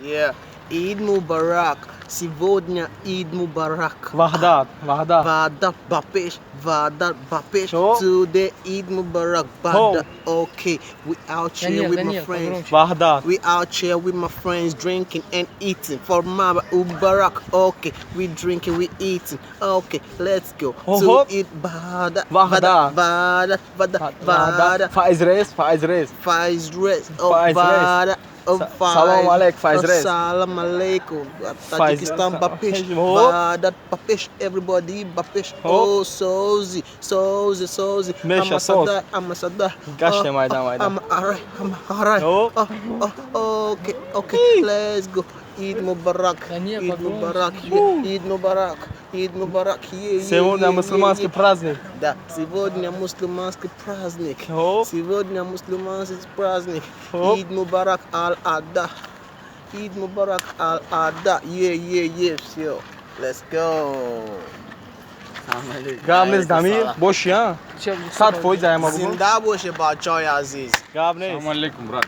Yeah. Ид Мубарак. Сегодня Ид Мубарак. Ваҳдат, Ваҳдат. Ваҳдат ба пеш, Ваҳдат ба пеш. Хо. Today Eid Mubarak. Ваҳдат. Okay, we out here Даниил, with my Даниил, friends. погромче. Ваҳдат. We out here with my friends drinking and eating for Mama Mubarak. Okay, we drinking, we eating. Okay, let's go Ho, to ho. Eid Ваҳдат. Ваҳдат. Ваҳдат, Ваҳдат, Ваҳдат. Ваҳдат. Файз Рес, Файз Рес. Файз Рес. Oh, Файз Рес. Ваҳдат. Oh, Салом алейк, Файз Рес. Салом алейкум. Файз- Таджикистан ба пеш. Хоп. Ваҳдат ба пеш. Everybody ба пеш. Хоп. Oh, Сози, Сози, Сози. Меша, соз. Амасада. Гаштем, майда, майда. I'm alright, I'm alright. Хоп. Oh, okay, let's go. Ид Мубарак. Да не, Ид погромче. Мубарак. Yeah. Ид Мубарак. Ид Мубарак. Yeah, Сегодня yeah, мусульманский yeah. праздник. Да, сегодня мусульманский праздник. Хоп. Сегодня мусульманский праздник. Хоп. Ид Мубарак Ал-Ада. Ид Мубарак Ал-Ада. Yeah, все. Let's go. Гап нест, Дамир, боши, а? Чем 100% аяма бугун. Зинда боше, бачаи азиз. Гап нест. Салом алейкум, брат.